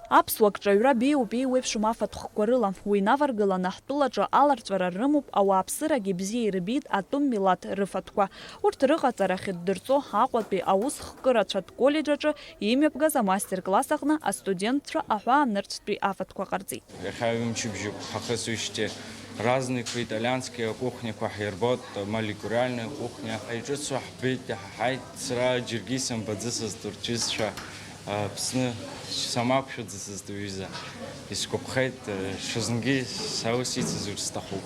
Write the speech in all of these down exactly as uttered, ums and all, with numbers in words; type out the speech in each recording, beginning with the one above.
Аԥсуа кҿаҩра беиоуп еиуеиԥшым афатә хкқәа рыла. Уи инаваргыланы ҳтәылаҿы аларҵәара рымоуп, ауааԥсырагьы бзиа ирбеит атәым милаҭ рыфатәқәа. Урҭ рыҟаҵара ахьыддырҵо Аҟәатәи аус хкы рацәатә коллеџь аҿы имҩаԥгаз амастер-класс аҟны астудентцәа аҳәаанырцәтәи афатәқәа ҟарҵеит. Иахьа ҩымчыбжьык ҳахысуижьҭеи разнык италианские акухниақәа ҳирбоит, молекулярная кухня. Иҿыцу ҳбеит, иаҳаҳаит, сара џьаргьы исымбаӡацызт урҭ ҩызцәа, Аԥсны самақәшәаӡацызт уҩыза. Исгәаԥхеит, шазынгьы сара ус ицызар сҭахуп.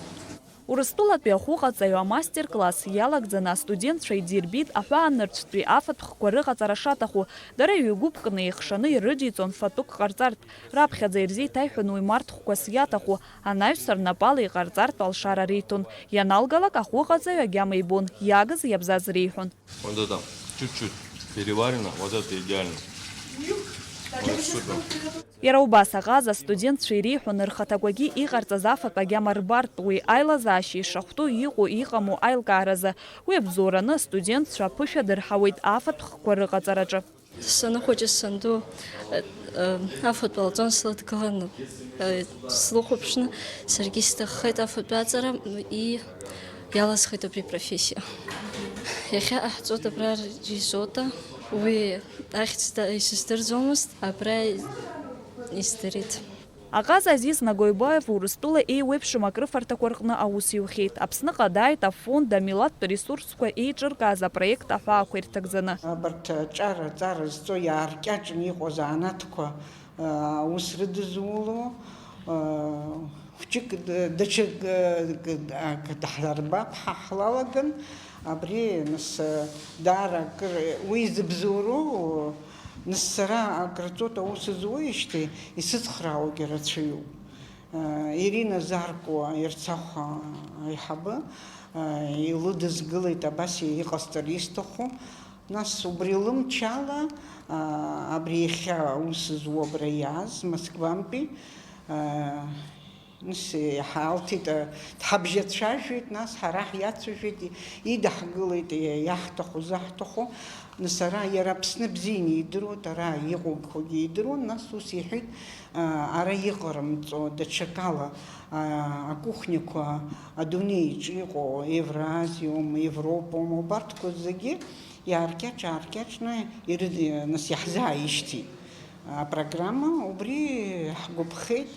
Урыстәылатәи ахәыҟаҵаҩ амастер-класс иалагӡаны астудентцәа идирбеит аҳәаанырцәтәи афатә хкқәа рыҟаҵара шаҭаху, дара ҩ-гәыԥкны еихшаны ирыдиҵон фатәык ҟарҵартә, раԥхьаӡа ирзеиҭаиҳәон уи марҭ хәқәас иаҭаху, анаҩс рнапала иҟарҵартә алшара риҭон, ианалгалак ахәыҟаҵаҩ агьама ибон, иагыз иабзаз реиҳәон. Вот это чуть-чуть переварено, вот это идеально. Вот супер. Иара убас аҟаза астудентцәа иреиҳәон рхаҭақәагьы иҟарҵаз афатә агьама рбартә, уи аилазаашьа ишахәҭоу иҟоу иҟаму аилкааразы. Уи абзоураны астудентцәа аԥышәа дырҳауеит афатә хкқәа рыҟаҵараҿы. Саныхәыҷыз санду, э, э, афатә ҟалҵон слыдгыланы, э, слыхәаԥшны, саргьы сҭаххеит афатә аҵара, и-, иаласхеит абри профессиа. Иахьа ҟаҳҵоит абра ризота, уи ахьӡ да-, исыздырӡомызт, абра исдырит. Аҟаза Азиз Нагоибаев Урыстәыла еиуеиԥшым акрыфарҭақәа рҟны аус иухьеит. Аԥсныҟа дааит афонд амилаҭтә ресурсқәа еиҿыркааз апроект аҳәаақәа ирҭагӡаны. Абарҭ аҿар-, аҵара зҵо иааркьаҿны иҟоу азанааҭқәа, а, аус рыдызуло, а, хәҷык д-, даҽак, а, к-, а, к-, даҳарбап ҳәа ҳлалаган, абри, нас, а, даара акыр уи зыбзоуроу, нас, сара акыр ҵуеит аус зуеижьҭеи, исыцхраауагьы рацәаҩуп. Ирина Заркуа Ерцахә аиҳабы илыдызгылеит абас иҟасҵар исҭаху. Нас убри лымчала, абри иахьа аус зуа абра иааз Москвантәи, нас иҳалҭеит, дҳабжьацәажәеит, нас ҳара ҳиацәажәеит, идаҳгылеит иаҳҭаху, заҳҭаху. Нас ара иара Аԥсны бзианы идыруан, ара иҟоугьы идыруан, нас ус иҳәеит, Ара иҟарымҵо даҽакала, акухниақәа адунеиаҿ иҟоу, Евразиоума, Европоума, убарҭқәа зегьы иааркьаҿ-ааркьаҿны ирыд-, нас иаҳзааишьҭит апрограмма, убри ҳгәаԥхеит,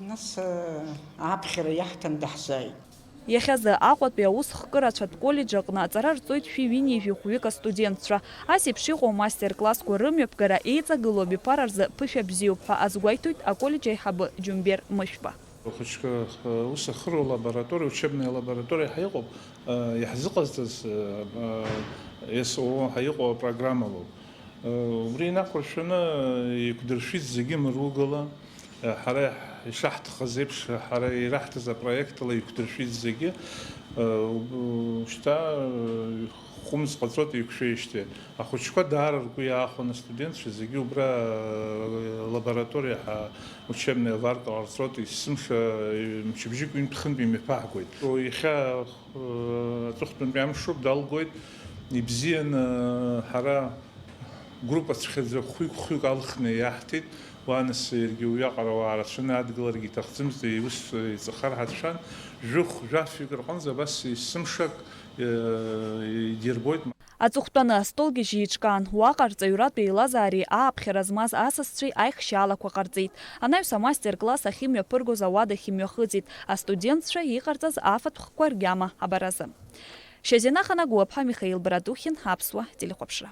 нас аԥхьара иаҳҭан даҳзааит. Иахьазы Аҟәатәи аус хкы рацәатә коллеџь аҟны аҵара рҵоит шәи ҩынҩажәи хәҩык астудентцәа. Ас еиԥш иҟоу амастер-классқәа рымҩаԥгара еиҵагылоу абиԥара рзы ԥышәа бзиоуп ҳәа азгәеиҭоит аколлеџь аиҳабы Џьумбер Мышәба. Ахәыҷқәа, э, ус ахыруа лабораториа, учебная лабораториа ҳәа иҟоуп, э, иаҳзыҟазҵаз, э, э, СОО ҳәа иҟоу апрограммалоуп. Э, убри инақәыршәаны, э, еиқәдыршәит зегьы мыругала. Ҳара ишаҳҭахыз еиԥш, ҳара ираҳҭаз апроектла еиқәдыршәеит зегьы. Шьҭа хәымз ҟаҵоит еиқәшәеижьҭеи. Ахәыҷқәа даара ргәы иаахәаны астудентцәа зегьы убра лабораториа ҳа учебная варка ҟарҵоит, есымша мчыбжьык ҩынтә-хынтә имҩаԥаҳгоит. Иахьа аҵыхәтәантәи амшоуп, далгоит, ибзианы ҳара Группа цәгьаӡа хәҩык-хәҩык алхны иаҳҭеит, уа нас иаргьы уиаҟара ауаа рацәаны адгыларагьы иҭахӡамызт, ус иҵахар ҳацәшәан, жәохә-жәафҩык рҟынӡа абас есымшак, э, идирбоит. Аҵыхәтәаны астолгьежь еиҿкаан, уаҟа рҵаҩратә еилазаареи ааԥхьара змаз асасцәеи аихшьаалақәа ҟарҵеит. Анаҩс амастер-класс ахьымҩаԥыргоз ауадахь имҩахыҵит, астудентцәа иҟарҵаз афатә хкқәа ргьама абаразы. Шьазина Ханагәаԥҳа, Михаил Братухин, Аԥсуа телехәаԥшра.